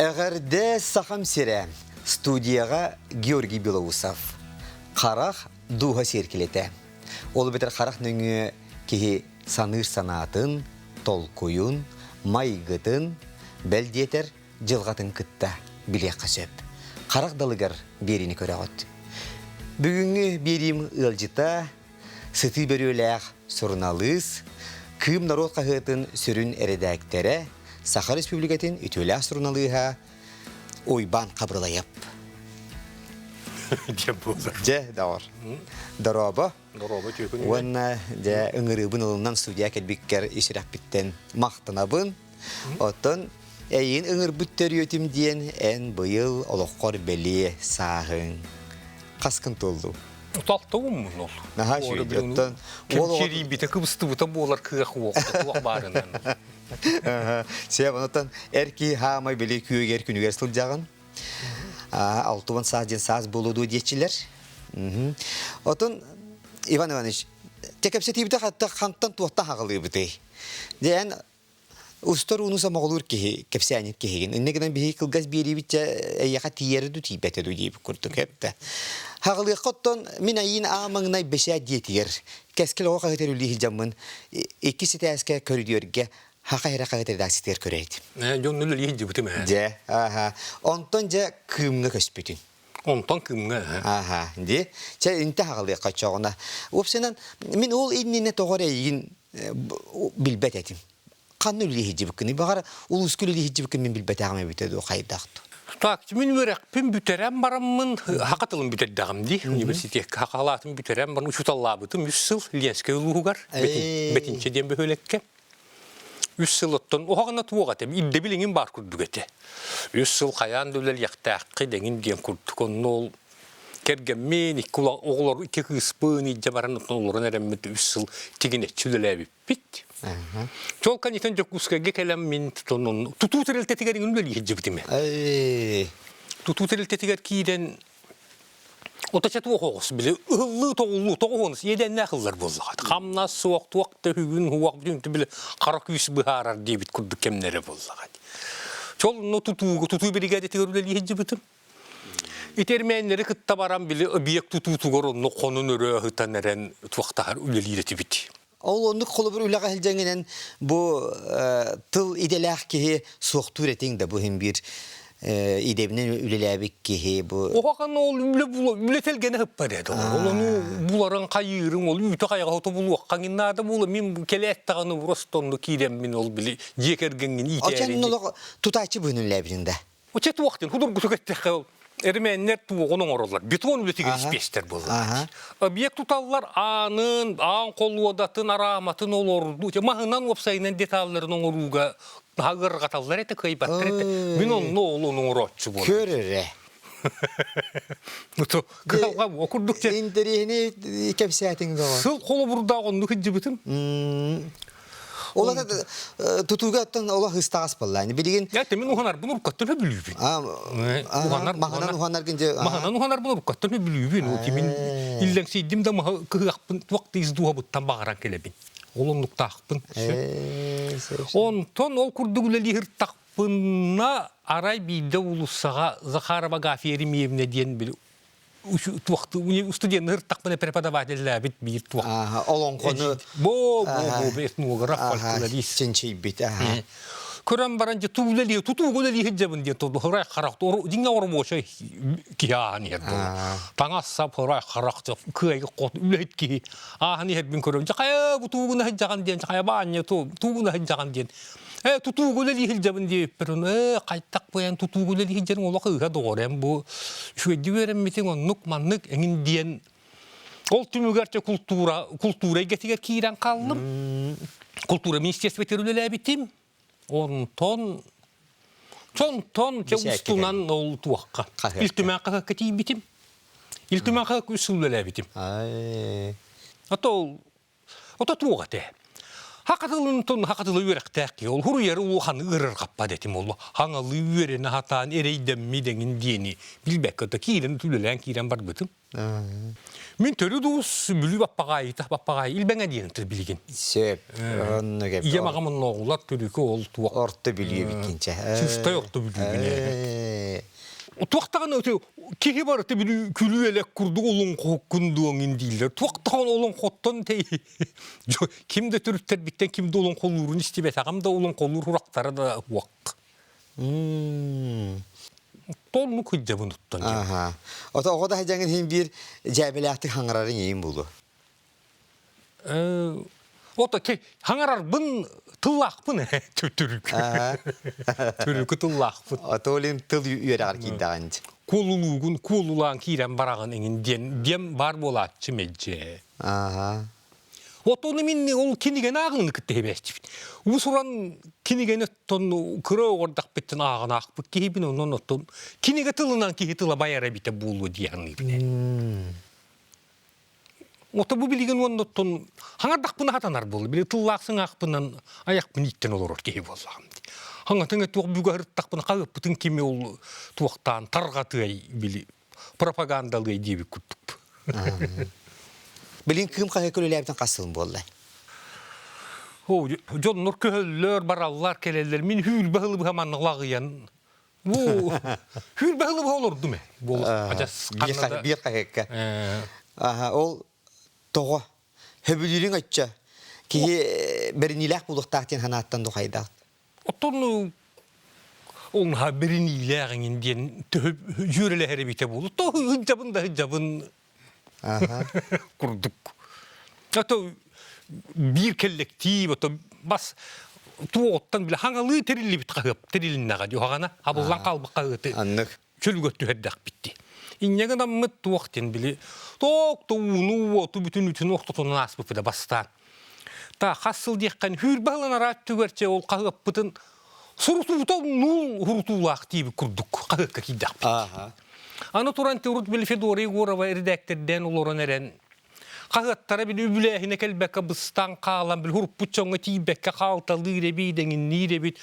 Эҕэрдэ Сахам сирэ! Студияҕа Георгий Белоусов. Харах дууһа сиэркилэтэ. Ол эбэтэр харах нөҥүө киһи саныыр санаатын, толкуйун, майгытын, бэл диэтэр, дьылҕатын кытта билиэххэ сөп. Харах далыгар биэриини көрөҕүт. Бүгүҥҥү биэриим ыалдьыта сытыы бөрүөлээх суруналыыс, Кыым норуот хаһыатын сүрүн эрэдээктэрэ, Саха Республикатын үтүөлээх суруналыыһа Уйбаан Хабырылайап. Дьэ буолар. Дьэ, доҕор. Дорообо. Дорообо түөкүн. Уонна дьэ ыҥырыыбын ылынан судья кэлбиккэр ис сүрэхпиттэн махтанабын. Оттон эйигин ыҥырбыт төрүөтүм диэн эн быйыл олоххор бэлиэ сааһыҥ. Хаскын туоллуҥ? Уталтабын ол. Наһаа үчүгэй. Оттон Кэмчиэрийбитэ, кыбыстыбыта буолар кыах уох туох баарынан. Сиэп, онтон эр киһи хаамай били күөгэр күнүгэр сылдьаҕын. Алтыбан саас диэн саас буолуо дуо диэччилэр. Отон Иван Иванович, те кэпсэтиибитэ хантан туохтан хаҕылыыбытый? Дьэ эн устар ууну сомоҕолуур киһи, кэпсээнит киһигин. Иннэ гынан биһиги кылгас биэриибит дьэ эйиэхэ тиийэрэ дуу тиийбэтэ дуу диэбит курдук эптэ. Хаҕылыахха оттон мин айыын аамаҥнай бэшээ диэтигэр кэскил оҕо хаһыат үллии сылдьаммын икки ситээскэ көрүдүөргэ хаха эрэ хаһыат редакциятыгар көрөөт. Дьон үлэлии сылдьыбытым ээ. Дьэ, аха. Онтон дьэ Кыымҥа көспүтүн. Онтон Кыымҥа ээ. Аха, ди. Чэ, интэ хаҕылыахха чоҕуна. Уопсайынан, мин ол иннинэ тоҕо эрэ эйигин билбэт этим. Ханна үлэлии сылдьыбыккыный? Баҕар, улууска үлэлии сылдьыбыккын мин билбэтэҕим эбитэ дуу, хайдах дуу? Так, мин үөрэхпин бүтэрэн бараммын, хака тылын бүтэрдэҕим дии, университекка хакалаатын бүтэрэн баран учууталлаабытым үс сыл Ленскэй улууһугар, Бэтинчэ диэн бөһүөлэккэ. Үс сыл оттон уһаҕына туох этэ, ирдэбил иҥин баар курдук этэ. Үс сыл хайаан да үлэлиэхтээххи дэҥин диэн курдук. Онно ол кэргэммин, икки оҕолор, икки кыыспын илдьэ баран оттон олорон эрэммит үс сыл тигинэччи үлэлээбиппит. Чол канитан Дьокуускайга кэлэн мин тутуу тэрилтэтигэр иҥин үлэлии сылдьыбытым. Тутуу тэрилтэтигэр киирэн Отача туох оҕус били ыһыллыы тоҕуллуу тоҕуһунус иэдэннээх ыллар буоллаҕа. Хамнас суох, туох да үгүн уох бүтүн били хара күүс быһаарар диэбит курдук кэмнэрэ буоллаҕа. Чол ну тутууга тутуу биригээдэтигэр үлэлии сылдьыбытым. Итэрмээннэри кытта баран били объект тутуутугар онно хонун өрө ыһытан эрэн туохтаһар үлэлиир этибит. Ол оннук холобур үлэҕэ сылдьаҥҥынан бу тыл идэлээх киһи суохтуур этиҥ да бу иһин биир идэбинэн үлэлээбит киһи бу Оһохан ол үлэ үлэ тэлгэнэ ыппар еді ол ону буларын хайыырын ол үүтэ хайаҕа хото булуоххаҥ наада буола мин кэлээт даҕаны просто киирэммин ол били дьиэ кэргэҥҥин Очон иитээри олох тутааччы быһын үлэлээбитин да Оче туохтын худургутук эттэххэ ол эрмээннэр туоҕун оҥороллор бетон үлэтигэр испиэстэр буоллар. Объект туталлар аанын, аан холуодатын, арааматын олорду, маһынан уопсайынан деталларын оҥорууга ыарырҕаталлар этэ, кыайбаттар этэ. Мин онно ол ону оҥорооччу буолар. Көр эрэ. Кыһалҕа о курдук Интэриэһинэй кэпсээтиҥ доҕор. Сыл холобурдаах оннук илдьибитим. Ол тутууга оттон олох ыстаҕас буолла. Билигин Я мин уһанарбын уруккаттан бүлүүбүн. Уһанар маһынан уһанаргын же Маһынан уһанарбын уруккаттан бүлүүбүн. Ол мин иллэҥсийдим да маһы кыһыахпын туох да ис дууһабыттан баҕаран кэлэбин. Ол оннуктаахпын. Онтон ол курдук үлэлиир тахпынна арай биирдэ уулуссаҕа Захарова Агафья Еремеевна диэн били студенныыр тахпына преподавателлээбит биир туох олоҥхону бо бо бо этнограф фольклорист чинчийбит көрөн баран дьэ туулэлии тутууга үлэлии сылдьабын диэн турду хырай харах дьиҥэ оробуочай киһи ааһан иһэр буолла таҥас сап хырай харах кыайга хот үлэһит киһи ааһан иһэрбин көрөм дьэ хайа бу туугуна сылдьаҕын диэн хайа баанньа туугуна сылдьаҕын диэн Э, тутууга үлэлии сылдьабын диэбиппэр, э, хайтах быйан тутууга үлэлии сылдьарыҥ олох ыыһа доҕор, эн бу үчүгэйдик үөрэммитиҥ оннук маннык эҥин диэн ол түмүгэр те култуура култуура эйгэтигэр киирэн хааллым. Култуура министерствотыгар үлэлээбитим. Онтон чонтон чэ устунан ол туохха. Ил Түмэн хаһыакка тиийбитим. Ил Түмэн хаһыакка үс сыл үлэлээбитим. А то Ото туох этэ? Хакатылын тон хакатылы үөрэхтээх киһи ол хуруйары улахан ыарырҕаппат этим ол хаҥалыы үөрэнэ сатаан эрэйдэмми дэҥин диэни билбэккэ то киирэн үлэлээн киирэн барбытым. Мин төрүт уус Бүлүү Баппаҕаайыта Баппаҕаайы Илбэҥэ диэн билигин. Сөп. Онно Ийэм аҕам оннооҕулар төрүкү ол туох. Орто Бүлүү эбиккинчэ. Чыстай Орто Бүлүүбүн. Туохтаҕына киһи барыта били күлүү-элэк курдук олоҥхоһуккун дуоҥин дииллэр. Туохтаҕына олоҥхоттон ким да төрүттэрбиттэн ким да олоҥхолуурун истибэтэҕим да олоҥхолуур урактара да уох. Толлук сылдьабын оттон. Аха. Ото оҕо да сылдьаҥын иһин биир дьээбэлээхтик хаҥарарыҥ иһин буолуо. Ото хаҥарарбын тыллаахпын түрүк. Түрүкү тыллаахпын. Ото олин тыл үөрэҕэр киирдэҕин. Куолулуугун куолулаан киирэн бараҕын иҥин диэн диэн баар буолааччы мэлдьи. Аха. Вот ону мин ол кинигэни ааҕыыны кытта хибээччибит. Уус-уран кинигэни оттон кыра оҕордахпыттан ааҕан аахпыт киһибин онон оттон кинигэ тылынан киһи тыла байар эбитэ буолуо дии саныыбын. Ото бу билигин уонна оттон хаҥардахпына хатанар буолла. Били тыллаах сыҥаахпынан айахпын ииттэн олорор киһи буоллаҕым. Хаҥатын туох бүгү хаһыппытын кими ол туохтаан тарҕатыай били пропагандалыай диэбит курдук. Билин кыым хаһыакка үлэлээбитин хас сылын буолла? О, дьоннор көһөллөр, бараллар, кэлэллэр. Мин хүүлбэ хылы быһа маннык лаҕыйан Бу хүүлбэ хылы быһа олордум ээ. Буолу адьас ханна Биир хаһыакка. Аха, ол тоҕо? Хөбүлүүрүҥ оччо. Киһи бэриниилээх буолуохтаах диэн санааттан духайдаах. Оттон ол наһаа бэриниилээх эҥин диэн төһө дьүөрэлэһэр эбитэ буолуо. То ыдьабын да ыдьабын курдук. А то биир кэллэктиип, ото бас туоҕуттан билэ хаҥалыы тэриллибит хаһыап тэрилиннэҕэ дии уһаҕана хабыллан хаалбыт хаһыаты Аннык. чөлүгэр түһэрдэхпит дии. Инньэ гынаммыт туох диэн били тоок да ууну уоту бүтүн үтүн ортотунан ааспыппыт да бастаан. Та хас сыл диэххин хүүрбэ сылын араат түгэрчэ ол хаһыаппытын сурутуута нуул урутуулаах диэбит курдук хаһыакка киирдэхпит. Аны туран урут били Федора Егорова эрэдээктэрдээн олорон эрэн хаһыаттара били үбүлээһинэ кэлбэккэ быстан хаалан били уруппут дьоҥҥо тиийбэккэ хаалталыыр эбит эҥинниир эбит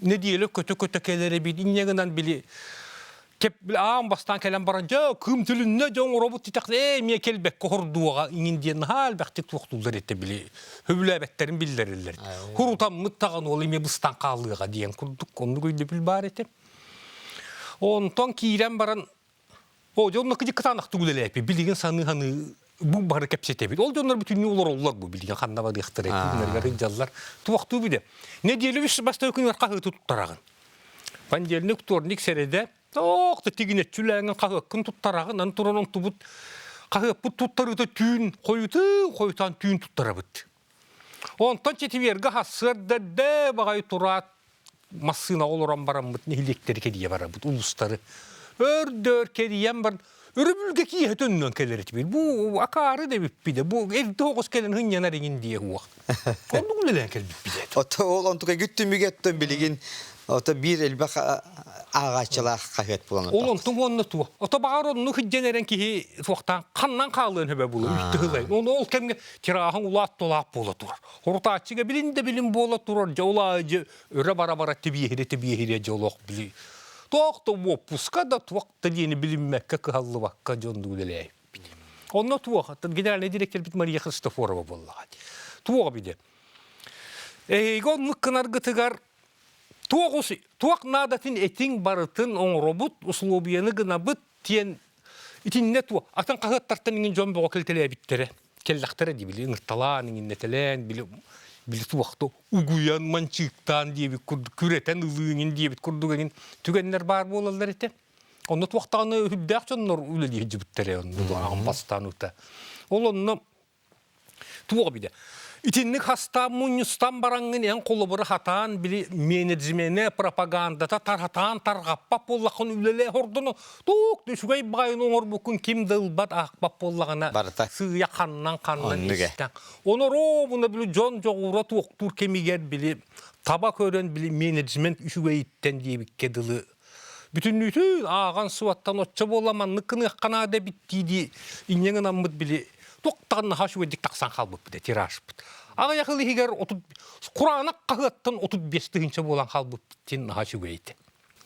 нэдиэлэ көтө-көтө кэлэр эбит инньэ гынан били аан бастаан кэлэн баран дьэ кыым түлүннэ дьэ оҥоробут дитэхтэ ээ эмиэ кэлбэккэ хордуоҕа иҥин диэн наһаа элбэхтик туохтууллар этэ били сөбүлээбэттэрин биллэрэллэр хурутаммыт даҕаны ол эмиэ быстан хаалыаҕа диэн курдук оннук өйдөбүл баар этэ онтон киирэн баран о дьэ онно кыдьык кытаанахтык үлэлээппит билигин саныы-саныы бу бары кэпсэтэбит ол дьоннор бүтүннүү олороллор бу билигин ханна барыахтара күннэригэр сылдьаллар туохтуу билэ нэдиэлэ үс бастакы күнүгэр хаһыаты туттараҕын Понедельник, вторник, сэрэдэ тоох да тигинэччилээҥҥин хаһыаккын туттараҕын, аны туран онтубут хаһыаппыт туттарыыта түүн хойутуу хойутаан түүн туттарабыт. Онтон четвергэ сарсыарда эрдэ баҕайы тураат массыынаҕа олорон бараммыт нэһилиэктэри кэрийэ барабыт, улуустары. Өр-дөр кэрийэн баран өрөбүлгэ киэһэ төннөн кэлэр этибит. Бу акаары да эбиппит бу эрдэ оҕус кэлэн һынньанар иҥин диэ уох. Оннук үлэлээн кэлбиппит этэ. Ото ол онтука күттүмүгэ оттон билигин ото биир элбэх ааҕааччылаах хаһыат буолан Ол онтуҥ уонна туох. Ото баҕар оннук сылдьан эрэн киһи туохтаан ханнан хаалыан сөбө буолуо үстэ ылай. Ону ол кэмҥэ тирааһын улаат тулаах буола турар. Урутааччыга билин да билин буола турар дьэ ол аайы өрө бара-бара тибиэһирэ тибиэһирэ дьэ олох били туох да уоппуска да туох да диэни билиммэккэ кыһаллыбакка дьоннук үлэлээбиппит. Онно туох генеральный директорбит Мария Христофорова буоллаҕа. Туох биде. Эһиги оннук гынаргытыгар туох туох наадатын этиҥ барытын оҥоробут, условияны гынабыт диэн итиннэ туох атын хаһыаттартан иҥин дьон бөҕө кэлтэлээбиттэрэ. Кэллэхтэрэ дии били ыҥырталаан иҥиннэтэлээн били били туохта угуйан манчыыктаан диэбит курдук күрэтэн ылыыҥин диэбит курдук эҥин түгэннэр баар буолаллар этэ. Онно туохтаҕына үрдээх дьоннор үлэлии сылдьыбыттара онно аҕам бастаан ута. Ол онно туох билэ. Итинник хастаан мунньустан бараҥҥын эн холобуру хатаан били менеджмене пропагандата тархатаан тарҕаппат буоллаххын үлэлээ хордону туох да үчүгэй баҕайыны оҥорбуккун ким да ылбат аахпат буоллаҕына Барыта. сыыйа ханнан ханнан Оннук ээ. истэн. Ону ровно били дьон дьоҕура туохтуур кэмигэр били таба көрөн били менеджмент үчүгэйиттэн диэбиккэ дылы бүтүннүүтүн ааҕан суоттан оччо буола маннык гыныахха наада эбит дии-дии инньэ гынаммыт били туохтан наһаа үчүгэйдик тахсан хаалбыппыт э тиражпыт. Аҕыйах ыл иһигэр отут кураанах хаһыаттан 35 тыһыынча буолан хаалбыппыт диэн наһаа үчүгэй этэ.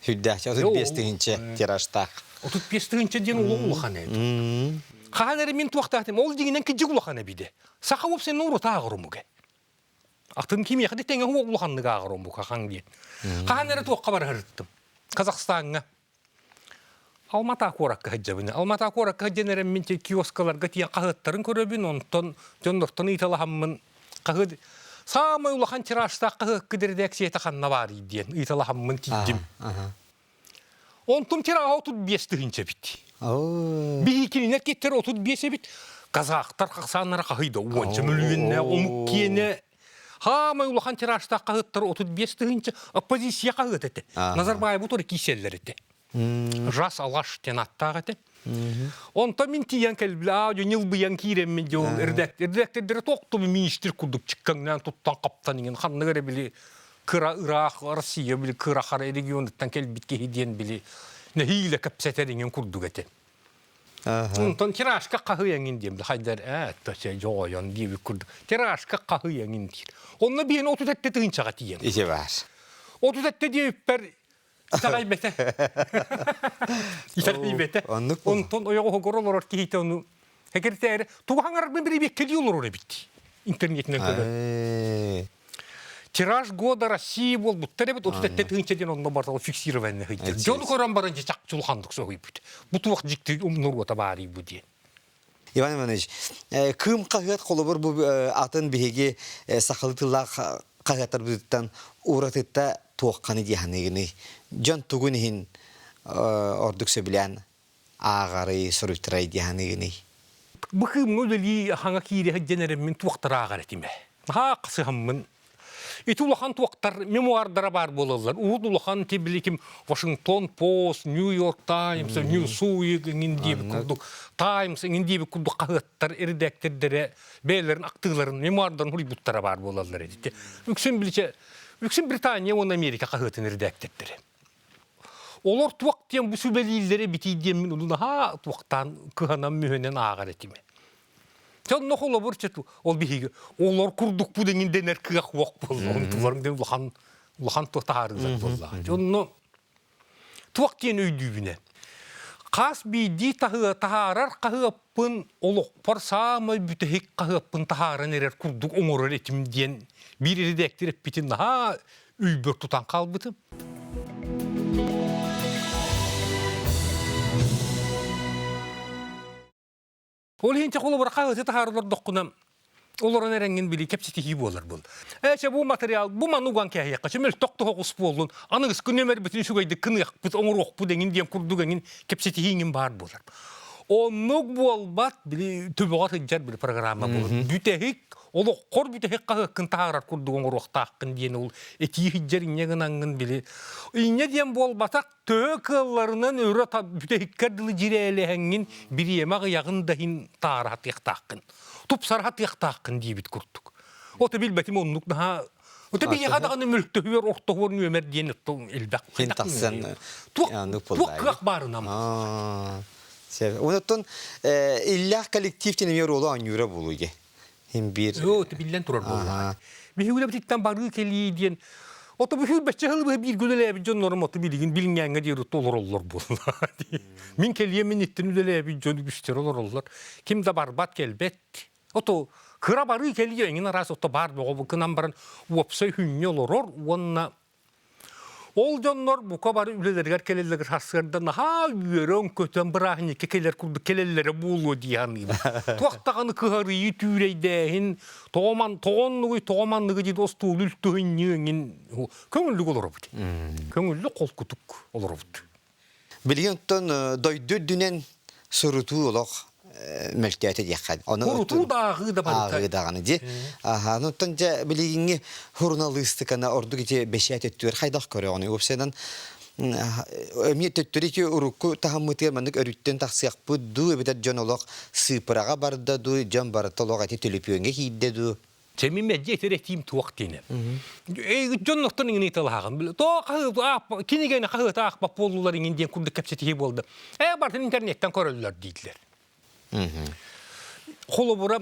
Сүрдээх 35 тыһыынча тиражтаах. 35 тыһыынча диэн улуу улахан эбит. Хаһан эрэ мин туохтаатым ол дьиҥинэн кыдьык улахан эбит. Саха уопсайынан урут ааҕар омук э. Атын кимиэхэ да тэҥэ улаханнык ааҕар омук хаҥ диэн. Хаһан эрэ туохха барыһырыттым. Казахстаҥҥа. Алмата куоракка сылдьабын. Алмата куоракка сылдьан эрэммин киоскаларга тиийэн хаһыаттарын көрөбүн, онтон дьоннортон ыйыталаһаммын хаһыат саамай улахан тиражтаах хаһыакка эрэдээксийэтэ ханна баарый диэн ыйыталаһаммын тиийдим. Онтум тираһа 35 тыһыынча эбит. Биһи кинилэр киттэр 35 эбит. Казахтар хахсааннара хаһыйда уонча мөлүйүөннээх омук киэнэ Хаамай улахан тиражтаах хаһыаттар 35 тыһыынча оппозиция хаһыат этэ. Назарбаевы тура кииселлэр этэ. Жас Алаш диэн аттаах этэ. Онтон мин тиийэн кэлбилэ, аа ньылбыйан киирэммин дьэ ол редактордары тохтубу министр курдук чыккаҥнаан туттан хаптан иҥин ханнык эрэ били кыра ыраах Россия били кыра хара регионуттан кэлбит киһи диэн били нэһиилэ кэпсэтэр иҥин курдук этэ. Онтон тиражка хаһыйаҥын диэн хайдар ээ төсө дьоҕойон диэбит курдук тиражка хаһыйаҥын диир. Онно биһин 37 тыһыынчаҕа тиийэн. Ити баар. 37 диэбиппэр Итэҕэйбэтэ. Итэҕэйбэтэ. Оннук Онтон ойоҕоһугар олорор киһитэ ону Экиртээри тугу хаҥарарбын бирибиэккэлии олорор эбит. Интернетинэн көрөн. Тираж года России буолбуттар эбит 37 тыһыынча диэн онно барытын фиксированный сылдьар. Дьону көрөн баран дьэ чахчы улаханнык соһуйбут. Бу туох дьикти норуота баарый бу диэн. Иван Иванович, Кыым хаһыат холобур бу атын биһиги сахалыы тыллаах хаһыаттарбытыттан уратыта туохханы дии саныыгыный? Дьон тугун иһин ордук сөбүлээн ааҕарый, суруйтарай дии саныыгыный? Бу кыымҥа үлэлии хаҥа киирэ сылдьан эрэммин туохтар ааҕар этим ээ. Наһаа сыһаммын Ити улахан туохтар мемуардара баар буолаллар. Уһун улахан тибиликим Вашингтон Пост, Нью-Йорк Таймс, Ньюсуик иҥин диэбит курдук Таймс иҥин диэбит курдук хаһыаттар эрэдээктэрдэрэ бэйэлэрин актыыларын, мемуардарын суруйбуттара баар буолаллар эбит. Үксүн биличэ үксүн Британия уонна Америка хаһыатын эрэдээктэрдэрэ. Олор туох диэн бу сүбэлииллэрэ битий диэммин ону наһаа туохтаан кыһанан-мүһэнэн ааҕар этим. Дьэ онно холобур ол биһиги олор курдукпут эҥин дэнэр кыах уох буолла. Онтуларым диэн улахан улахан туох таһаарыылар буоллаҕа. Дьэ онно туох диэн өйдүүбүнэ. Хас биирдии таһыа таһаарар хаһыаппын олохпор саамай бүтэһик хаһыаппын таһааран эрэр курдук оҥорор этим диэн биир эрэдээктэр эппитин наһаа өйбөр тутан хаалбытым. Ол иһин холобура хаһыаты таһаарылар олорон эрэҥҥин били кэпсэтиһии буолар был. Ээ чэ бу материал бу маны уган кээһиэххэ чэ мөлтөх тоһоҕус буоллун аныгыскы нөмербитин үчүгэйдик кыныахпыт оҥоруохпут эҥин диэн курдук эҥин кэпсэтиһии эҥин баар буолар. Оннук буолбат били төбөҕө сылдьар били программа буолар. Бүтэһик олоххор бүтэһик хаһыаккын таһаарар курдук оҥоруохтааххын диэн ол этии сылдьар инньэ гынаңҥын били инньэ диэн буолбатах төһө кыалларынан өрө бүтэһиккэр дылы дьирээлэһэҥҥин бириэмэ аҕыйаҕын да иһин таараһатыахтааххын тупсара сатыахтааххын диэбит курдук. Ото билбэтим оннук наһаа Ото биһиэхэ даҕаны мөлтөһүөр ортоһуор нүөмэр диэн элбэх. Хин тахсан туох кыах баарынан. Онтон иллээх коллектив диэн эмиэ оруолу оонньуура буолуо дии. Хин биир. Оо, биллэн турар буоллаҕа. Биһиги үлэбититтэн барыы кэлии диэн Ото бу сүүрбэччэ сыл быһа бииргэ үлэлээбит дьоннорум ото билигин билиҥҥээҥҥэ диэри олороллор буолла. Мин кэлиэм инниттэн үлэлээбит дьон үгүстэр олороллор. Ким да барбат кэлбэт. Ото кыра барыы кэлиэ эҥин араас ото баар бөҕө гынан баран уопсай хүнньэ олорор уонна Ол дьоннор бука бары үлэлэригэр кэлэллэригэр сарсыарда наһаа үөрэн-көтөн бырааһынньыкка кэлэр курдук кэлэллэрэ буолуо дии саныыбын. Туох даҕаны кыһарыйыы, түүрэйдээһин, тоҕо ман тоҕо оннугуй, тоҕо манныгы диэн остуолу үлтүһүнньүү эҥин көҥүллүк олоробут. Көҥүллүк холкутук олоробут. Билигин оттон дойду үрдүнэн сурутуу олох мөлтөөтө диэххэ. Ону Сурутуу да ааҕыы да барыта. Ааҕыы даҕаны дии. Аха, оттон дьэ билигиҥҥи суруналыыстыканы ордук ити бэчээт өттүгэр хайдах көрөҕүнүй? Уопсайынан эмиэ төттөрү ити урукку таһыммытыгар маннык өрүттэн тахсыахпыт дуу, эбэтэр дьон олох сыыппараҕа барда дуу, дьон барыта олох ити төлөпүөҥҥэ киирдэ дуу? Чэ мин мэлдьи этэр этиим туох диэни. Дьон оттон иҥин ыйыталаһаҕын. Тоо хаһыат кинигэни хаһыаты аахпат буоллулар иҥин диэн курдук кэпсэтиһии буолда. Ээ барытын интернеттэн көрөллөр дииллэр. Холобура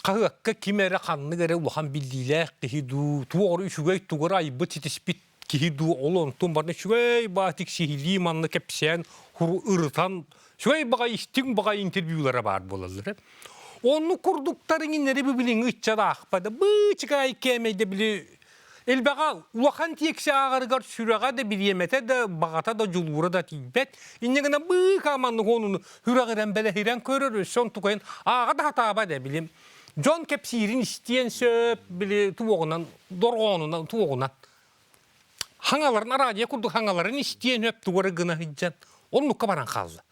хаһыакка ким эрэ ханнык эрэ улахан биллиилээх киһи дуу, туох эрэ үчүгэй тугу эрэ айбыт ситиспит киһи дуу, ол онтун барытын үчүгэй баатик сиһилии манна кэпсээн ырытан үчүгэй баҕай истиҥ баҕай интервьюлара баар буолаллар. Оннук курдуктар иҥиннэри бу билиҥҥи ыччат аахпата быычыкаай кээмэйдэ били Элбэҕэ улахан тиэкси ааҕарыгар сүрэҕэ да, бириэмэтэ да, баҕата да, дьулуура да тиийбэт. Инньэ гынан быыкаа маннык онуну сүрэҕирэн бэлэһирэн көрөр, өссө онтукайын ааҕа да сатаабат ээ билим. Дьон кэпсиирин истиэн сөп, били туоҕунан, дорҕоонунан, туоҕунан. Хаҥаларын, араадьыйа курдук хаҥаларын истиэн сөп, тугу эрэ гына сылдьан. Оннукка баран хаалла.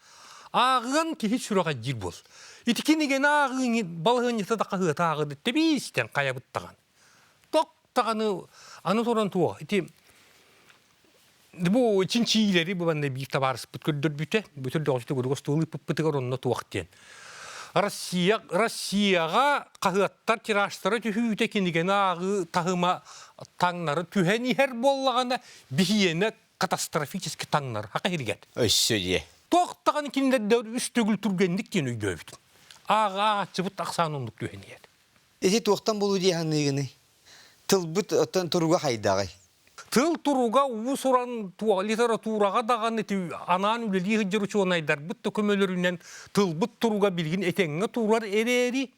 Ааҕыан киһи сүрэҕэ диир буол. Ити кинигэни ааҕыы балаһыанньата да хаһыаты ааҕыды тэбиистэн хайабыт даҕаны. Тох даҕаны аны туран туох ити бу чинчиилэри бу манна биир табаарыспыт көрдөрбүтэ. Бүтүр доҕоччу тугу остуол ыыппыппытыгар онно туох диэн. Россия Россияҕа хаһыаттар тиражтара түһүүтэ кинигэни ааҕыы таһыма таҥнары түһэн иһэр буоллаҕына биһиэнэ катастрофически таҥнар хака иһиргэр. Өссө дии. Туох даҕаны кинилэрдэ үс төгүл түргэнник диэн өйдөөбүтүм. Ааҕааччыбыт ахсаан оннук түһэн иһэр. Ити туохтан булуу дии саныыгыный? Тылбыт оттон туруга хайдаҕый? Тыл туруга уус-уран литератураҕа даҕаны анаан үлэлии сылдьар учуонайдарбыт да көмөлөрүнэн тылбыт туруга билигин этэҥҥэ турар эрээри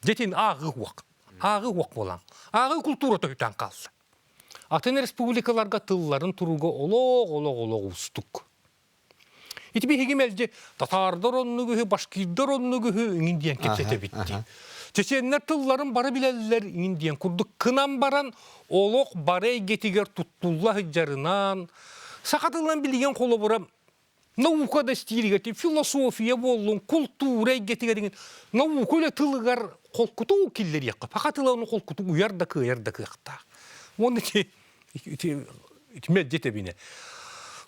дьэтин ааҕыы уох. Ааҕыы уох буолан. Ааҕыы култуурата сүтэн хаалла. Атын республикаларга тылларын туруга олох-олох-олох уустук. Ити биһиги мэлдьи татаардар оннук үһү, башкирдар оннук үһү иҥин диэн кэпсэтэбит дии. Чеченнэр тылларын бары билэллэр иҥин диэн курдук кынан баран олох бары эйгэтигэр туттулла сылдьарынан саха тылынан билигин холобура наука да стилигэр философия буоллун, култуура эйгэтигэр иҥин наука үлэ тылыгар холкутук киллэриэххэ. Саха тыла ону холкутук уйар да кыайар да кыахтаах. Уонна ити ити ити мэлдьи тэбинэ.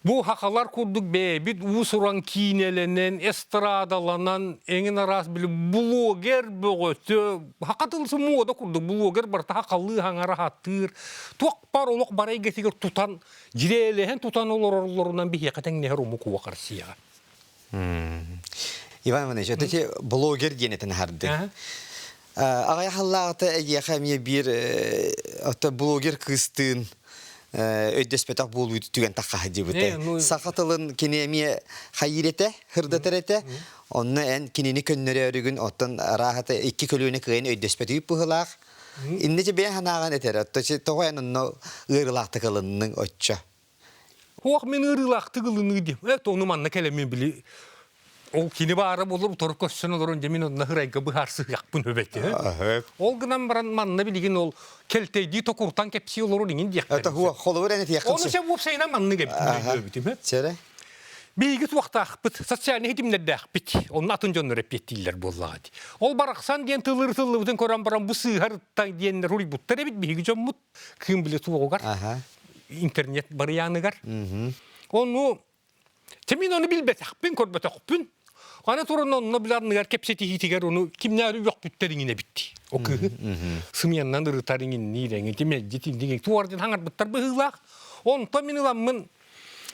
Бу хахалар курдук бэйэбит уус-уран киинэлэнэн, эстрадаланан, эҥин араас били блогер бөҕөтө, хака тылсы муода курдук блогер барыта хахалыы хаҥара хаттыыр, туох бар олох бары эйгэтигэр тутан, дьирээлэһэн тутан олороллорунан биһиэхэ тэҥнэһэр омук уох Россияҕа. Иван Иванович, это те блогер диэн этэн аһардыҥ. Аҕай халлааҕыта эйиэхэ эмиэ биир ото блогер кыыстыын өйдөспөтөх буолуу түгэн таххаһа дьыбыта. Саха тылын кини эмиэ хайыыр этэ, хырдатар этэ. Онно эн кинини көннөрөөрүгүн оттон арааһата икки көлүөнэ кыайан өйдөспөтүгүт быһыылаах. Инниче бэйэ санааҕын этэр. Тоҕо эн онно ыарыылаахтык ылынныҥ оччо? Хуох мин ыарыылаахтык ылыныы диэм. Эт ону манна кэлэммин били ол кини баара буолар утары көрсөн олорон дьэ мин онно ырайга быһаарсыһыахпын өбөтө. Ол гынан баран манна билигин ол кэлтэйдии токуртан кэпсии олорор иҥин диэхтэрин. Это хуа холобур эн этиэххин. Ону сэ уопсайынан маннык эбит өйдөөбүтүм. Сэрэ. Биһиги туохтаахпыт, социальнай ситимнэрдээхпит. Онно атын дьоннор эппиэттииллэр буоллаҕа дии. Ол барахсан диэн тылыр тыллыбытын көрөн баран бу сыыһар диэннэр уруйбуттар эбит биһиги дьоммут. Кыым били туоҕугар, интернет барыйааныгар. Ону мин ону билбэтэхпин, көрбөтөхпүн. Аны туран онно били анныгар кэпсэтиһиитигэр ону кимнээри үөхпүттэр иҥин эбит. О кыыһы. Сымыйаннан ырытар иҥинниир эҥин, тимэлдьи тиндиҥ туор диэн хаҥарбыттар быһыылаах. Онтон мин ыламмын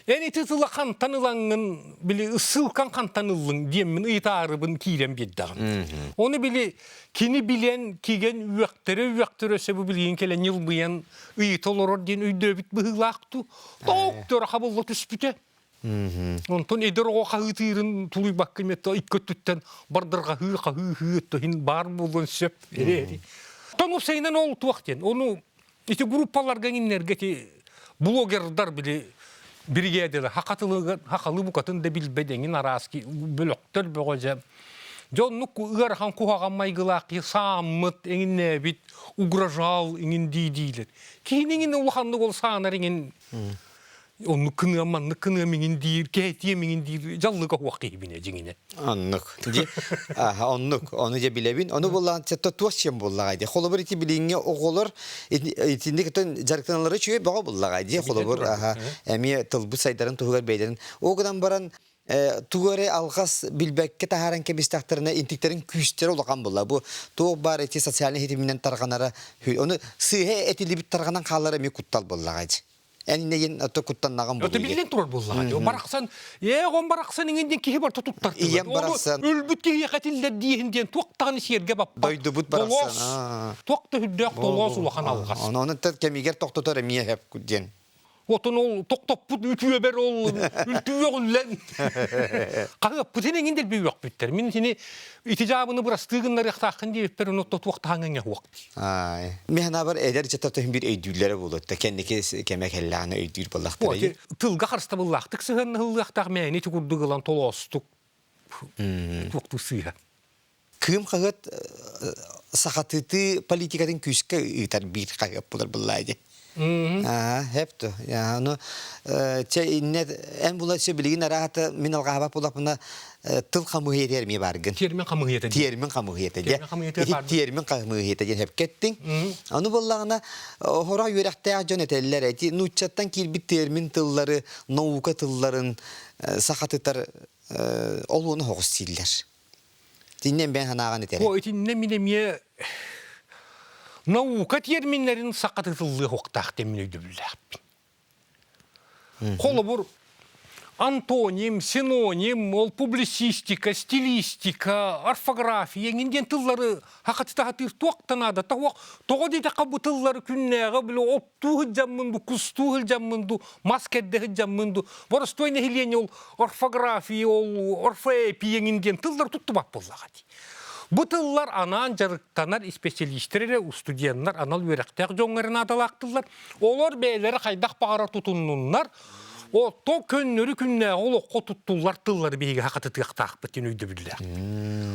Эн ити тыла хантан ылаҥҥын, били ссылкаҥ хантан ыллыҥ диэммин ыйытаарыбын киирэн биэрдэҕим. Ону били кини билэн, кигэн үөхтэрэ-үөхтэрэ өссө бу билигин кэлэн ньылбыйан ыйыта олорор диэн өйдөөбүт быһыылаах дуу. Тоох хабылла түспүтэ. Онтон эдэр оҕо хаһыытыырын тулуйбакка эмиэ икки өттүттэн бардырҕаһыы хаһыы-һыы өттүһүн баар буолуон сөп. Тоҥ уопсайынан ол туох диэн. Ону Ити группаларга иҥиннэргэ ити блогердар били биригээдэлэр хахатылыгар хахалы букатын да билбэт эҥин араас бөлөхтөр бөҕө дьэ дьоннук ыарахан куһаҕан майгылаах киһи сааммыт эҥиннээбит угрожал иҥин дии диилэр киһини иҥин улаханнык ол саанар иҥин оннук кыныам маннык кыныам иҥин диир кэһэтиэм иҥин диир дьаллыга уох киһибинэ дьиҥинэ Оннук. Дьи, аха, оннук. Ону дьэ билэбин. Ону буллаан сетто туох сиэн буллаҕай дии. Холобур ити билиҥҥи оҕолор итинник дьарыктаналлара үчүгэй бөҕө буллаҕай дии. Холобур, аха, эмиэ тылбыт сайдарын туһугар бэйдэрин. Ол гынан баран тугу эрэ алҕас билбэккэ таһааран кэбистэхтэринэ интиктэрин күүстэрэ улахан булла. Бу туох баар ити социальнай ситиминэн тарҕанара ону сыыһа этилибит тарҕанан хаалара эмиэ куттал буоллаҕай дии. Эн иннигин ото куттаннаҕым буолуо. Биллэн турар буоллаҕа. Барахсан, ээ оҕом барахсан иҥин диэн киһи барыта туттар. Ийэм барахсан. Өлбүт киһиэхэ этиллэр диэһин диэн туох даҕаны сиэргэ баппат. Дойдубут барахсан. Туох да үрдээх толоос улахан алҕас. Ону кэмигэр тохтотор эмиэ хэп диэн. Отон ол тохтоппут үтүөбэр ол үлтүөҕүллэн хаһыаппытын эҥин дэлби үөхпүттэр. Мин итини ити дьаабыны бырастыы гыннарыахтааххын диэбиппэр ону тотуохтаһаҥ эҥэ уох дии. Ай. Мин санаабар эдэр дьата төһүн бир өйдүүллэрэ буолуо. Кэнники кэмэ кэллэҕинэ өйдүүр буоллахтара. Тылга харыстабыллаахтык сыһыаннаһыллыахтаах мээни ити курдук ылан толоостук туохтуу сыыһа. Кыым хаһыат сахатытыы политикатын күүскэ ыытар биир хаһыат булар буллаа дии. Аа, хэп то. Ону чэ инне эн була сөп билигин араата мин алҕаһабат булапына тыл хамыһыйа эмиэ баргын. Термин хамыһыйата. Термин хамыһыйата дьэ. Ити термин хамыһыйата диэн хэпкэттиҥ. Ону буллаҕына хоро үөрэхтээх дьон этэллэр эти нууччаттан киирбит термин тыллары, наука тылларын сахатытар олуону хоҕус сииллэр. Итиннэ бэйэн санааҕын этэрэ. О, итиннэ мин эмиэ наука терминнэрин сахатытыллыах уохтаах диэн мин өйдөбүллээхпин. Холобур, антоним, синоним, ол публицистика, стилистика, орфография эҥин диэн тыллары хахатытаһатыыр туох да наада тоҕо тоҕо диэтэххэ бу тыллары күннээҕи били оттуу сылдьаммын ду кустуу сылдьаммын ду мас кэрдэ сылдьаммын ду боростуой нэһилиэнньэ ол орфография ол орфоэпия эҥин диэн тыллар туттубат буоллаҕа дии бу тыллар анаан дьарыктанар испэсэлиистэр эрэ устудьуоннар анал үөрэхтээх дьоҥҥо эрэ наадалаах тыллар олор бэйэлэрэ хайдах баҕарар тутуннуннар Ото көннөрү күннээҕи олоххо туттуллар тыллары биһиги хатытыахтаахпыт диэн өйдөбүллээх.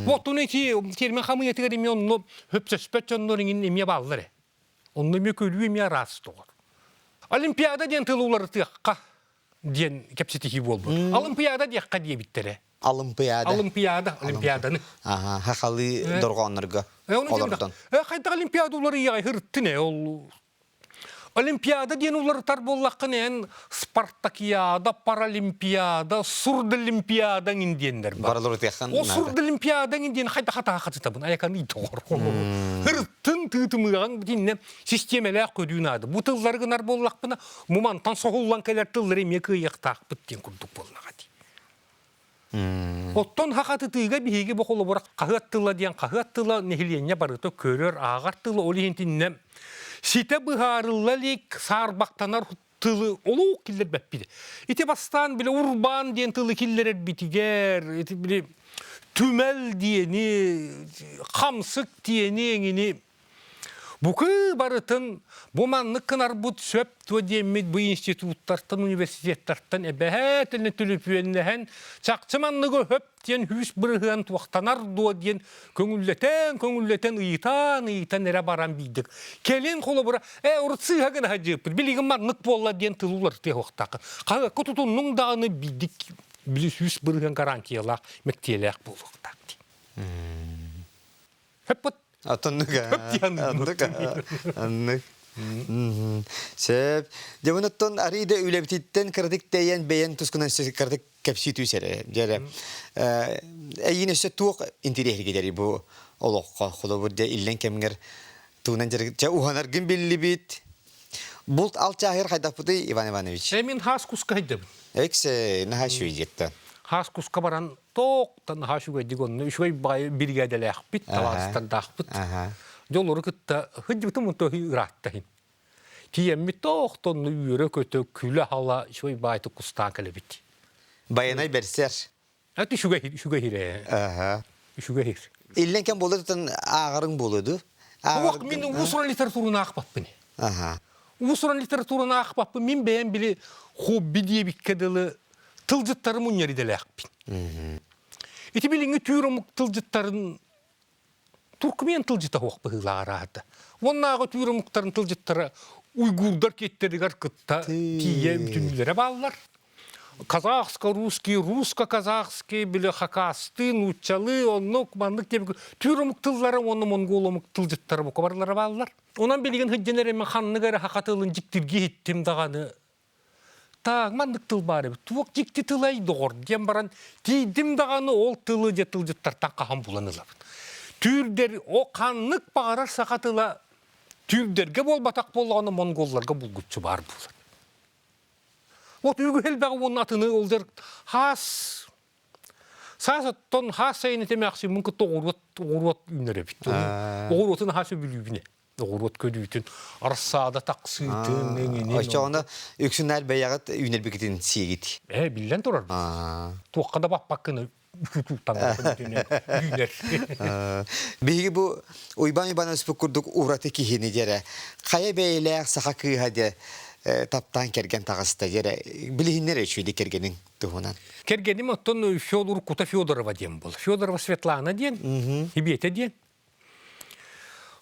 Оттон ити термин хамыйатыгар эмиэ онно хөпсөспөт дьоннор иҥин эмиэ бааллар ээ. Онно эмиэ көрүү эмиэ араас тоҕор. Олимпиада диэн тылы уларытыахха диэн кэпсэтиһии буолбут. Олимпиада диэххэ диэбиттэрэ. Олимпиада. Олимпиада, Олимпиаданы. Аха, хахалыы дорҕооннорго олордон. Хайдах Олимпиада уларыйаҕай хырыттын ээ ол Олимпиада диэн уларытар буоллаххына эн Спартакиада, Паралимпиада, Сурдолимпиада иҥин диэннэр бар. Барыларытыаххан О Сурдолимпиада иҥин диэн хайдах хатаахатытабын айаканы тоҕор. Ырыттын тыытымыаҕаҥ бүтүннэ систиэмэлээх көрүү наада. Бу тыллары гынар буоллахпына мумантан соһуллан кэлэр тыллары эмиэ кыайыахтаахпыт диэн курдук буоллаҕа дии. Оттон хахатытыыга биһиги бу холобура хаһыат тыла диэн хаһыат тыла нэһилиэнньэ барыта көрөр, ааҕар тыла ол иһин итиннэ ситэ быһаарылла илик саарбахтанар тылы олук киллэрбэппит. Ити бастаан били урбаан диэн тылы киллэрэрбитигэр, ити били түмэл диэни, хамсык диэни эҥини Букы барытын бу маннык гынарбыт сөп дуо диэммит бу институттартан, университеттартан эбэһээтинэ түлүпүөннэһэн чахчы манныгы өп диэн хүүс бырыһыан туохтанар дуо диэн көҥүллэтэн, көҥүллэтэн ыйытан, ыйытан эрэ баран биирдик. Кэлин холобура, ээ урут сыыһа гына сылдьыппыт, билигин маннык буолла диэн тылы уларытыа суохтааххын. Хаһыакка тутуннуҥ даҕаны биирдик били 100% гарантиялаах, мэктиэлээх буолуохтаах дии. Хөппут Атыннык аннык аннык Сөп. Дьэ оттон арый да үлэбититтэн кыратык тэйэн бэйэн тускунан кыратык кэпсии түс эрэ. Дьэ эйиин өссө туох интириэһиргидэри бу олоххо холобур дьэ иллэн кэмҥэр туунан дьэ уһанаргын биллибит. Булт алчааһыр хайдахпытый Иван Иванович? Мин хаас куска хайдабын. Эксе наһаа үчүгэй Хаас куска баран тоохтон наһаа үчүгэйдик онно үчүгэй баҕайы биригээдэлээхпит, табаарыстардаахпыт. Дьэ олору кытта сылдьыбытым онто ыраатта иһин. Тиийэммит тоохтонну үөрэ-көтө, күлэ-һала үчүгэй баайдык кустаан кэлэбит. Байанай бэрсэр. Это үчүгэй үчүгэй иһирэ. Үчүгэй иһир. Иллэн кэм буолар тутан ааҕарыҥ буолуо дуу? Уох мин уус-уран литератураны аахпаппын. Уус-уран литератураны аахпаппын. Мин бэйэм били хобби диэбиккэ дылы тылдьыттары мунньар идэлээхпин. Ити билиҥҥи түүр омук тылдьыттарын туркмен тылдьыта суох быһыылаах арааһата. Уоннааҕы түүр омуктарын тылдьыттара уйгурдар киэттэригэр кытта тиийэ бүтүннүүлэрэ бааллар. Казахско-русский, русско-казахский, били хакастыы, нууччалыы, оннук, маннык диэбик түүр омук тыллара уонна монгол омук тылдьыттара бука барылара бааллар. Онон билигин сылдьан эрэ мин ханнык эрэ саха тылын дьиктиргии иһиттим даҕаны таах маннык тыл баар эбит туох дьикти тылай доҕор диэн баран тиийдим даҕаны ол тылы дьэ тылдьыттартан хаһан булан ылабын түүрдэр о ханнык баҕарар саха тыла түүрдэргэ буолбатах буоллаҕына монголларга булгуччу баар буолар вот үгүс элбэҕи уонна атыны ол дьэр хаас саас оттон хаас сайын этэмээхсиммин кытта оҕуруот оҕуруот үүнэр эбит оҕуруотун аһаа сөбүлүүбүн. Оҕуруот көрүүтүн, арассаада тахсыытын, эҥинин. Оччоҕуна үксүн бэйэҕит үүнэрбикитин сиигит. Ээ, биллэн турар. Туохха да баппаккын үүнэр. Биһиги бу Уйбаан Иванович курдук ураты киһини дьэрэ хайа бэйэлээх саха кыыһа дьэ таптаан кэргэн таҕыста дьэрэ билиһиннэр үчүгэй кэргэниҥ туһунан. Кэргэним оттон Федор Кута Федорова диэн буол. Федорова Светлана диэн, Ибиэтэ диэн.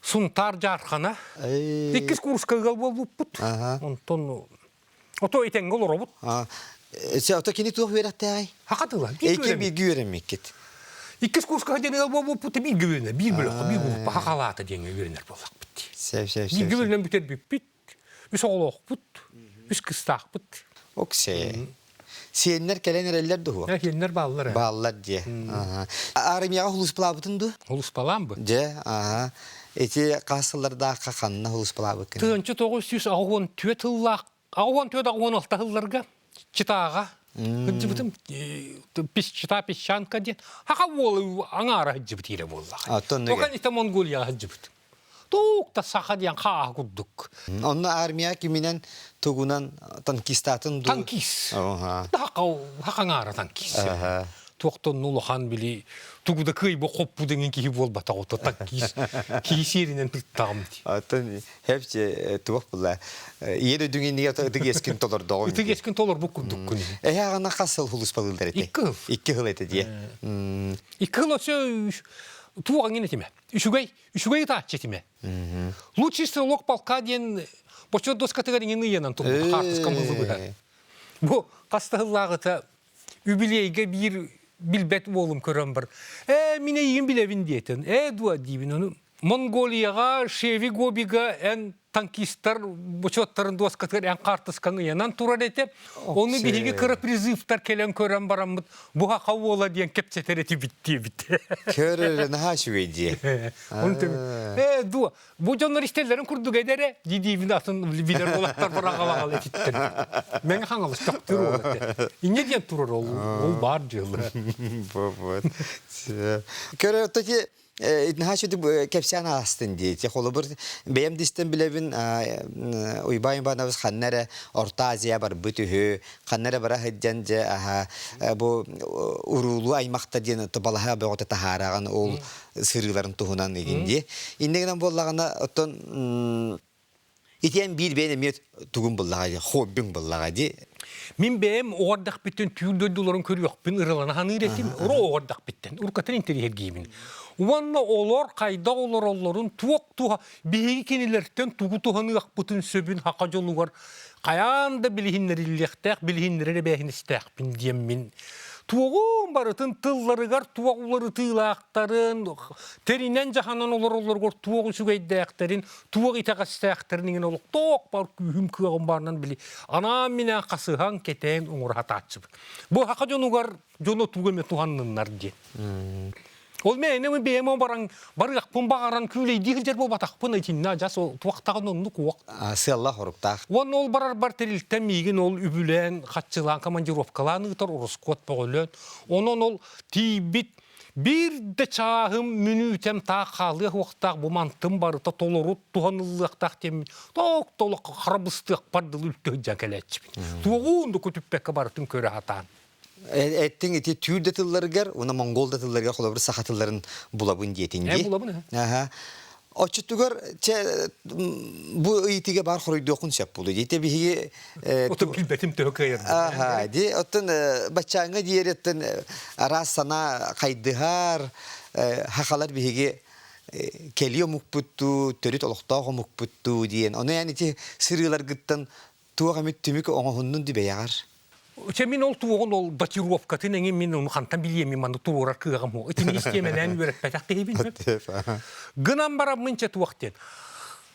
Сунтаар Дьаархана. Иккис курска ыал буолбуппут. Онтон ото итэнгэ олоробут. Ото кини туох үөрэхтээҕий? Хака тыла. Эки бииргэ үөрэммиккит. Иккис курска диэн ыал буолбуппут бииргэ үөрэнэр, биир бөлөххө, биир группа хахалаата диэҥҥэ үөрэнэр буоллахпыт. Сөп, сөп, сөп. Бииргэ үөрэнэн бүтэрбиппит. Үс оҕолоохпут, үс кыстаахпыт. Оксээ. Сиэннэр кэлэн эрэллэр дуо? Сиэннэр бааллар. Бааллар дии. Армияҕа хулуспалаабытын дуу? Хулуспалаан бу. Дьэ, аха. Ити хас сыллардаахха ханна хулуспалаабыккын? 1984 сыллаах 84-86 сылларга Читаҕа сылдьыбытым. Чита песчанка диэн. Хаха уолу аҥаара сылдьыбыт иирэ буоллаҕа. Оттон ите Монголияҕа сылдьыбытым. Туох да саха диэн хааһы курдук. Онно армия киминэн тугунан танкистаатын дуу? Танкист. Хахаҥаара танкист. Туохтан улахан били тугу да кыайба хоппу деген киһи буолбатах ото танкист. Киһи сиэринэн тыттаҕым дии. Оттон хепче туох була ийэ дойдуҥ иннигэр ытык иэскин толордоҕуҥ. Ытык иэскин толорбут курдуккун. Эһэ аҕана хас сыл хулуспалыыллар этэй? Икки сыл. Икки сыл этэ дии. Икки сыл өссө туох аңын этиме. Үчүгэй Үчүгэй ытааччы этиме. Лучший стрелок полка диэн бочуот доскатыгар иҥин ыйанан турбут хаартыскам ылыбыта. Бу хастаһыллааҕыта үбүлүөйгэ биир билбэт уолум көрөн бар. Ээ, мин эйигин билэбин диэтин. Ээ дуо диибин ону. Монголияҕа Шеви Гобига эн танкистар бочуоттарын дуоскатыгар эн хаартыскаҥ ыйанан турар этэ. Ону биһиги кыра призывтар кэлэн көрөн бараммыт бу хаха уола диэн кэпсэтэр этибит диэбит. Көрөр наһаа үчүгэй дии. Ээ дуо бу дьоннор истэллэрин курдук эдэрэ дии атын билэр уолаттар бараҕалаҕал этиттэр. Мэҥэ хаҥалыс төхтүр уол этэ. Инньэ диэн турар ол ол баар дьыала. Вот. Көрө тоти Наһаа үчүгэй кэпсээн аастын дии. Холобур, бэйэм да истэн билэбин, Уйбаан Иванович ханна эрэ Орто Азия барбыт үһү, ханна эрэ бара сылдьан дьэ аһа бу уруулуу аймахта диэн балаһа бөҕөтө таһаараҕын ол сырыыларын туһунан игин дии. Инньэ гынан буоллаҕына, оттон Итиэн биир бэйэн эмиэ тугун буллаҕа дии, хоббиҥ буллаҕа дии. Мин бэйэм оҕордахпиттэн түүр дойдуларын көрүөхпүн ыралана саныыр этим. Ура оҕордахпиттэн, уруккатын интэриэһиргиибин. Уонна олор хайдах олороллорун туох туһа биһиги кинилэртэн тугу туһаныахпытын сөбүн хака дьонугар хайаан да билиһиннэриллиэхтээх, билиһиннэрэр эбээһинэстээхпин диэммин туоҕум барытын тылларыгар туох уларытыылаахтарын, тэринэн дьаһанан олороллоругар туох үчүгэйдээхтэрин, туох итэҕэстээхтэрин иҥин олохтоох бар күүһүм кыаҕым баарынан били анаан-минээн хасыһан кэтээн оҥоро сатааччыбын. Бу саха дьонугар дьоно тугу эмэ туһанныннар диэн. Ол мээнэ бэйэм баран барыахпын баҕаран күүлэйдии сылдьар буолбатахпын итиннэ адьас ол туохтаҕын оннук уох. Сыаллаах хоруктаах. Уонна ол барарбар тэрилтэм миигин ол үбүлээн, хаччылаан, командировкалаан ыытар ороскуот бөҕөлөөн. Онон ол тиийбит Биир да чааһым мүнүүтэм таах хаалыах уохтаах бу мантым барыта толору туһаныллыахтаах диэммин тоок толох хара быстыахпар дылы үлтү сылдьан кэлээччибин. Туоҕуун да көтүппэккэ барытын көрө сатаан. Эттиҥ ити түүр да тылларыгар уонна монгол да тылларыгар холобур саха тылларын булабын диэтиҥ дии. Булабын. Аха. Оччотугар чэ бу ыйытыыга баар хоруйдуоххун сөп буолуо дии. Биһиги Отон билбэтим төһө кыайарбын. Аха, ди оттон баччааҥҥа диэри оттон араас санаа хайдыһар хахалар биһиги кэлии омукпуттуу, төрүт олохтоох омукпуттуу диэн. Ону эн ити сырыыларгыттан туох эмит түмүк оҥоһуннун ди бэйэҕэр? Чэ мин ол туоҕун ол датировкатын эҥин мин ону хантан билиэмин манны туруорар кыаҕым суох. Итини истиэмэлээн үөрэппэтэх киһибин. Гынан бараммын чэ туох диэн.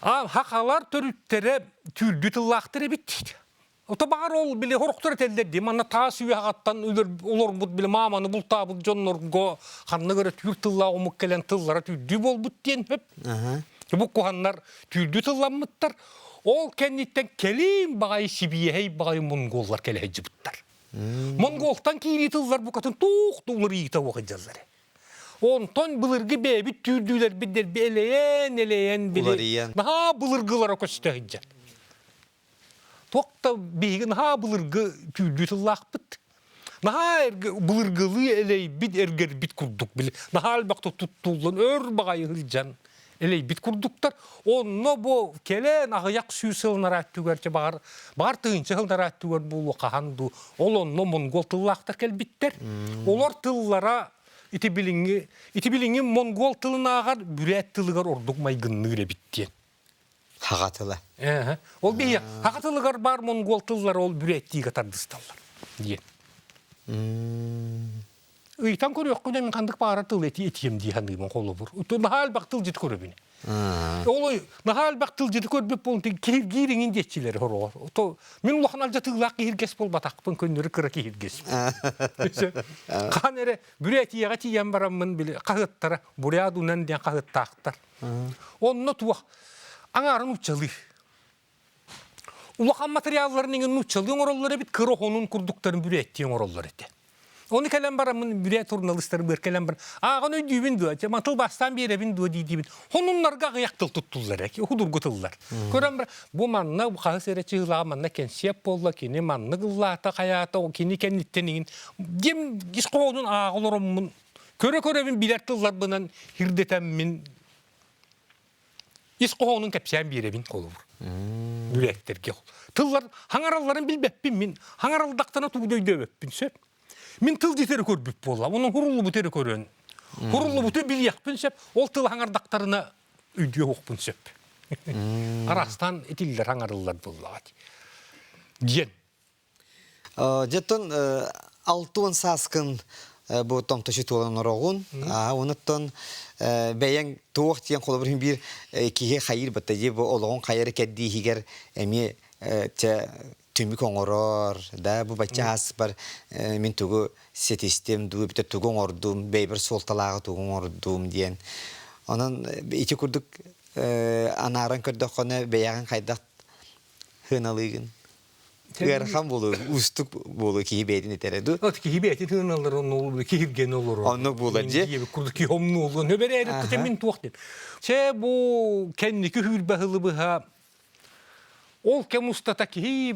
А хахалар төрүттэрэ түүрдүү тыллаахтар эбит диит. Ото баҕар ол били хорохтор этэллэр дии манна таас үйэҕаттан олорбут били мааманы бултаабыт дьоннорго ханнык эрэ түүр тыллаах омук кэлэн тыллара түүрдүү буолбут диэн сөп. Бу куһаннар түүрдүү тылламмыттар. Ол кэнниттэн кэлин баҕайы сибиэһэй баҕайы монголлар кэлэ сылдьыбыттар. Монголтан киирии тыллар букатын туох да уларыйыыта суох сылдьаллар. Онтон былыргы бэйэбит түүрдүүлэрбит дэлби элэйэн, элэйэн били Уларыйан. наһаа былыргылара көстө сылдьар. Туох да биһиги наһаа былыргы түүрдүү тыллаахпыт. Наһаа былыргылыы элэйбит, эргэрбит курдук били. Наһаа элбэхтик туттуллан өр баҕайы сылдьан элэйбит курдуктар. Онно бу кэлэн аҕыйах сүүс сыл нарааттыгар баҕар баҕар тыһыынча сыл нарааттыгар буолуо хаһан дуу. Ол онно монгол тыллаахтар кэлбиттэр. Олор тыллара ити билиҥҥи ити билиҥҥи монгол тылынааҕар бүрээт тылыгар ордук майгынныыр эбит диэн. Хаҕа тыла. Ээ, ол биһи хаҕа тылыгар баар монгол тыллара ол бүрээттиигэ тардысталлар диэн. Ыйтан көрүөххүнэ мин ханнык баара тыл эти этиэм дии саныыбын холобур. Наһаа элбэх тылдьыт көрөбүн. Ол наһаа элбэх тылдьыты көрбүт буолун киһиргиир иҥин диэччилэр хороҕор. То мин улахан алдьатыылаах киһиргэс буолбатахпын көннөрү кыра киһиргэс. Хаан эрэ Бүрээтийэҕэ тиийэн бараммын били хаһыаттара Бурядунан диэн хаһыаттаахтар. Онно туох аҥаарын нууччалыы. Улахан материалларын иҥин нууччалыы оҥороллор эбит, кыра оһонун курдуктарын бүрээттии оҥороллор этэ. Ону кэлэн бараммын бүрээт суруналыыстары кэлэн баран ааҕан өйдүүбүн дуо, тыл бастаан биэрэбин дуо дии-диибин. Хонуннарга аҕыйах тыл туттуллар ээ, худургу тыллар. Көрөн бар, бу манна хаһыс эрэ чыһылаҕа манна кэнсиэп буолла, кини маннык ыллаата, хайаата, кини кэнниттэн иҥин. Диэм ис хоһоонун ааҕа олороммун Көрө-көрөбүн билэр тылларбынан ирдэтэммин ис хоһоонун кэпсээн биэрэбин холобур. Бүрээттэргэ. Тыллар хаҥаралларын билбэппин мин. Хаҥаралдахтана тугу да өйдөөбөппүн сөп. Мин тыл диэри көрбүт буолла. Онон хуруллубут эрэ көрөн. Хуруллубуту билиэхпин сөп. Ол тыл хаҥардахтарына өйдүө сөп. Араастаан итиллэр хаҥарыллар буоллаҕа. Диэн. Дьэттон 60 сааскын бу томточу туолан ороҕун. Онуттан бэйэҥ туох диэн холобур биир киһи хайыыр батта дии бу олоҕун хайары кэрдииһигэр эмиэ чэ түмүк оҥорор да бу бачча ааспар мин тугу ситистим дуу эбэтэр тугу оҥордум бэйбэр суолталааҕы тугу оҥордум диэн онон ити курдук анааран көрдөххүнэ бэйэҕин хайдах сыаналыыгын Ыарахан буолуо, уустук буолуо киһи бэйэтин этэрэ дуу? От киһи бэйэтин тыыналлар онно киһиргэн олорор. Оннук буолар дии. Курдук киһи омнуулуон нөбэрээри мин туох диэн. Чэ бу кэнники хүүрбэ сылы быһа ол кэм устата киһи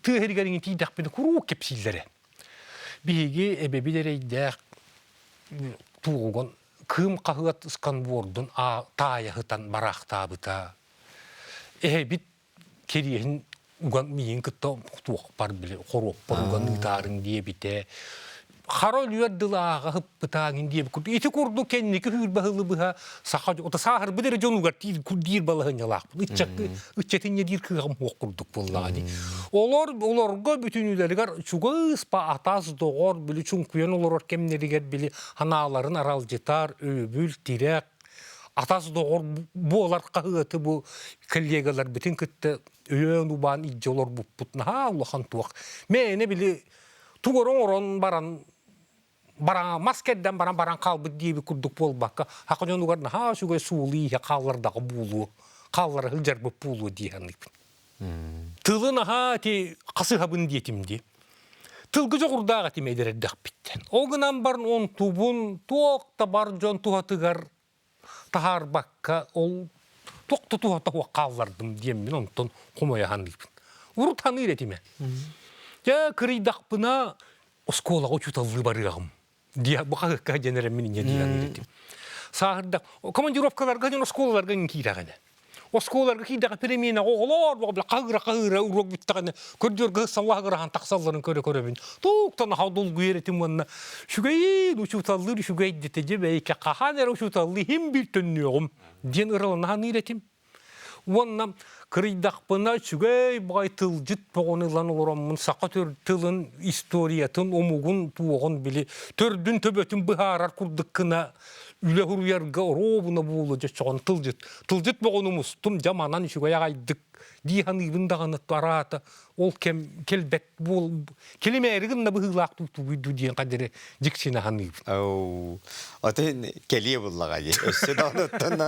тыа иһигэр тиийдэхпинэ куруук кэпсииллэрэ. Биһиги эбэбит эрэйдээх туоҕугун кыым хаһыат сканвордун таайаһытан бараахтаабыта. Эһэбит кириэһин уган миигин кытта туохпар били хоруоппар уган ыытаарыҥ диэбитэ хара өлүөр дылы ааҕа ыппытааҥын диэбит курдук ити курдук кэнники сүүрбэ сылы быһа саха ото сааһырбыт эрэ дьонугар диир балаһыанньалаахпын ыччакка ыччатинньэ диир кыаҕым суох курдук буоллаҕа дии олор олорго бүтүнүүлэригэр чугас атас доҕор били чуҥкуйан олорор кэмнэригэр били ханааларын аралдьытар өйөбүл тирэх атас доҕор буолар хаһыаты бу коллегаларбытын кытта өйөөн убаан илдьэ олорбуппут наһаа улахан туох мээнэ били тугу оҥорон баран баран мас кэрдэн баран баран хаалбыт диэбит курдук буолбакка хака дьонугар наһаа үчүгэй суулуу иһэ хааллардаҕа буолуо хааллара сылдьарбыт буолуо дии саныыбын тылы наһаа ити хасыһабын диэтим дии тылгы дьоҕурдаах этим эдэр эрдэхпиттэн ол гынан баран онтубун туох да бар дьон туһатыгар таһаарбакка ол туох да туһата суох хааллардым диэммин онтон хомойо саныыбын урут саныыр этим дьэ кырыйдахпына оскуолаҕа учууталлыы барыаҕым диэ бу хаһыакка диэн эрэ мин инньэ дии саныыр этим сааһырда командировкаларга дьон оскуолаларга киирэҕинэ оскуолаларга киирдэҕэ переменаҕа оҕолор хаһыыра хаһыыра уруок бүттэҕинэ көрдүөргэ саллаһыгыраһан тахсалларын көрө көрөбүн туохтан аха долгуйар этим уонна үчүгэйин учууталлыыр үчүгэй дэтэ дьэ бэйикэ хаһан эрэ учууталлыы иһин биир төннүөҕүм диэн ыралана саныыр этим Уонна кырыйдахпына үчүгэй баҕайы тылдьыт бөҕөнү ылан олороммун саха тылын историятын, омугун, туоҕун били төрдүн төбөтүн быһаарар курдук гына үлэ суруйарга оруобуна буолуо дьэ чоҕон тылдьыт. Тылдьыт бөҕөнү мустум, дьэ манан үчүгэй аҕайдык дии саныыбын даҕаны араата ол кэм кэлбэт буол кэлимээри гынна быһыылаах тугуйду диэн хадьары дьиксинэ саныыбын. Оо, атын кэлиэ буллаҕа дии. Өссө да онуттан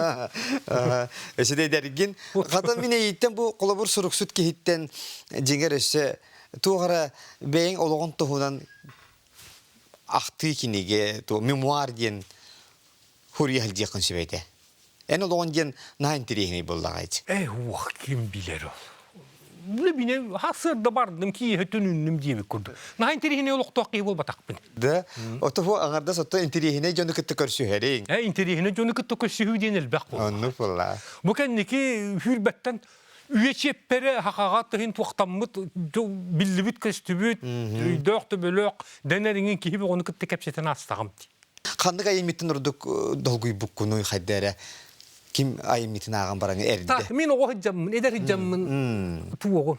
өссө да эдэргин. Хата мин эйиттэн бу холобур суруксут киһиттэн дьиҥэр өссө туох эрэ бэйэҥ олоҕун туһунан ахтыы кинигэ, мемуар диэн. Хуруйа сылдьыаххын сөп этэ. Эн олоҕун диэн наһаа интэриэһинэй буоллаҕа ити. Э, уох, ким билэр ол. Бile бине хасырда бардым, киэһэ түнүннүм диэбит курдук. Наһаа интэриэһинэй олохтоох киһи буолбатахпын. Да, ото бу аҥардас отто интэриэһинэй дьону кытта көрсүһэриҥ. Э, интэриэһинэй дьону кытта көрсүһүү диэн элбэх буолла. Оннук буолла. Бу кэнники сүүрбэттэн үйэ чиэппэрэ хахаҕа тыһын туохтаммыт биллибит көстүбүт өйдөөх төбөлөөх дэнэр иҥин киһи бөҕөнү кытта кэпсэтэн аастаҕым дии. Ханнык айыммыттан ордук долгуйбуккунуй хайда эрэ ким айыммытын ааҕан баран эрдэ? Мин оҕо сылдьаммын, эдэр сылдьаммын туоҕу.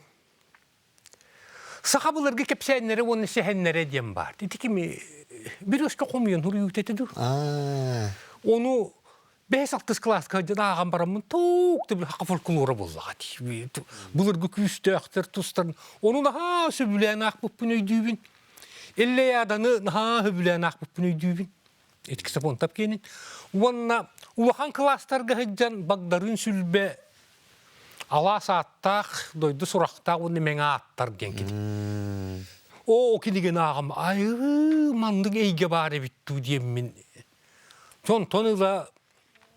Саха былыргы кэпсээннэрэ уонна сэһэннэрэ диэн баар. Ити кими bir өскө хомуйан суруйуут этэ дуу. Ону бэһис алтыс кылааска сылдьан ааҕан бараммын туох да саха фольклора буоллаҕа дии. Былыргы күүстээхтэр тустарын ону наһаа сөбүлээн аахпыппын өйдүүбүн. Иллэйааданы наһаа сөбүлээн аахпыппын өйдүүбүн. Ити Ксафонтов киэнин. Уонна улахан кылаастарга сылдьан Багдарыын Сүлбэ алаас ааттаах, дойду сурахтаах уонна мэҥэ ааттар диэн кини. Оо, кинигэни ааҕам, айыы, маннык эйгэ баар эбит дуу диэммин. Онтон ыла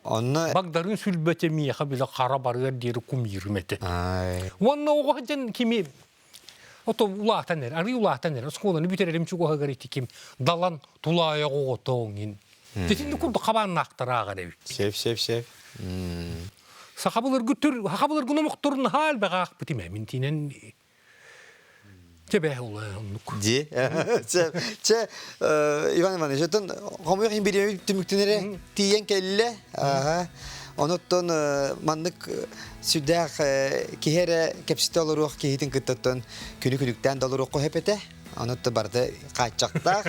Онно Багдарыын Сүлбэтэ миэхэ бile хара барыар диэри кумиирим этэ. Уонна оҕо сылдьан кими Ото улаатан эрэ, арыы улаатан эрэ, оскуоланы бүтэрэрим чугаһыгар ити ким далан тулаайах оҕото оҥин. Титинни курдук хабааннаахтар ааҕар эбит. Сеп, сеп, сеп. Саха былыргы түр, саха былыргы номохторун наһаа элбэх аахпытым ээ, мин тиинэн Чэбэ ула оннук. Ди. Чэ, чэ, Иван Иванович, оттон хомуйах иһин бириэмэ түмүктэнэрэ тиийэн кэллэ. Аха. Онуттан маннык сүрдээх киһи эрэ кэпсэтэ олоруох киһитин кыттаттан күнү күнүктээн да олоруохха сөп этэ. Онуттан барыта хааччахтаах.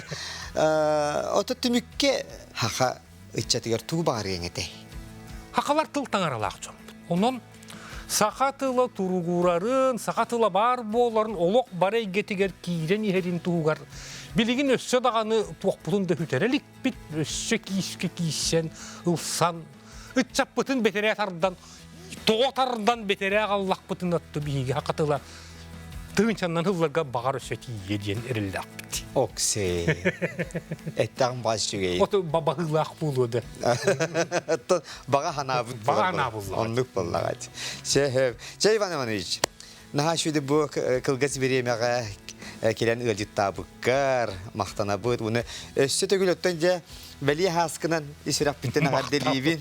Ото түмүккэ хаха ыччатыгар тугу баҕарыаҥ этэй? Хахалар тыл таҥаралаах дьоммут. Онон саха тыла туругурарын, саха тыла баар буоларын олох бары эйгэтигэр киирэн иһэрин туһугар билигин өссө даҕаны туохпутун да сүтэрэ иликпит, өссө киискэ кииссэн, ылсан, ыччаппытын бэтэрээ тардан, тоҕо тардан бэтэрээ аҕаллахпытын отто биһиги саха тыла тыынчаннан ылларга баҕар өссө тиийиэ диэн эрэллээхпит. Оксей. Эттэҕим баас үчүгэй. Ото баһыылаах буолуо да. Оттон баҕа ханаабыт Баҕа ханаабыллаҕа. Оннук буоллаҕа. Чэ, чэ Иван Иванович, наһаа үчүгэй бу кылгас бириэмэҕэ кэлэн ыалдьыттаабыккар махтанабыт. Уну өссө төгүл оттон дьэ бэлиэ хааскынан ис сүрэхпиттэн эҕэрдэлиибин.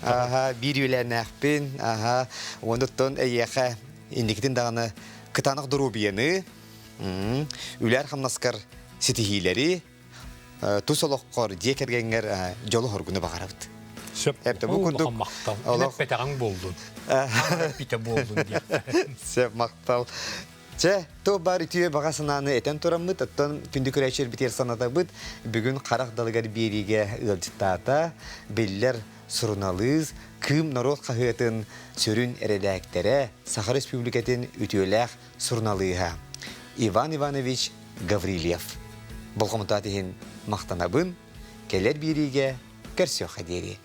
Аха, биир үөлээннээхпин. Аха, онуттан эйиэхэ инникитин даҕаны кытаанах доруобуйаны, үлээр-хамнаскар ситиһиилэри, тус олоххор, дьиэ кэргэҥҥэр дьолу-хоргуну баҕарабыт. Сөп. Эптэ бу курдук махтал. Эппэтэҕиҥ буоллун. Эппитэ буоллун диэххэ. Сөп, махтал. Чэ, то бар үтүө баҕа санааны этэн тураммыт, оттон күндү көрөөччүлэрбитигэр санатабыт, бүгүн харах далыгар биэриигэ ыалдьыттаата, биллэр суруналыыс, Кыым норуот хаһыатын сүрүн эрэдээктэрэ, Саха Республикатын үтүөлээх суруналыыһа Иван Иванович Гаврильев. Болҕомтоот иһин махтанабын, кэлэр биэриигэ көрсүөххэ диэри.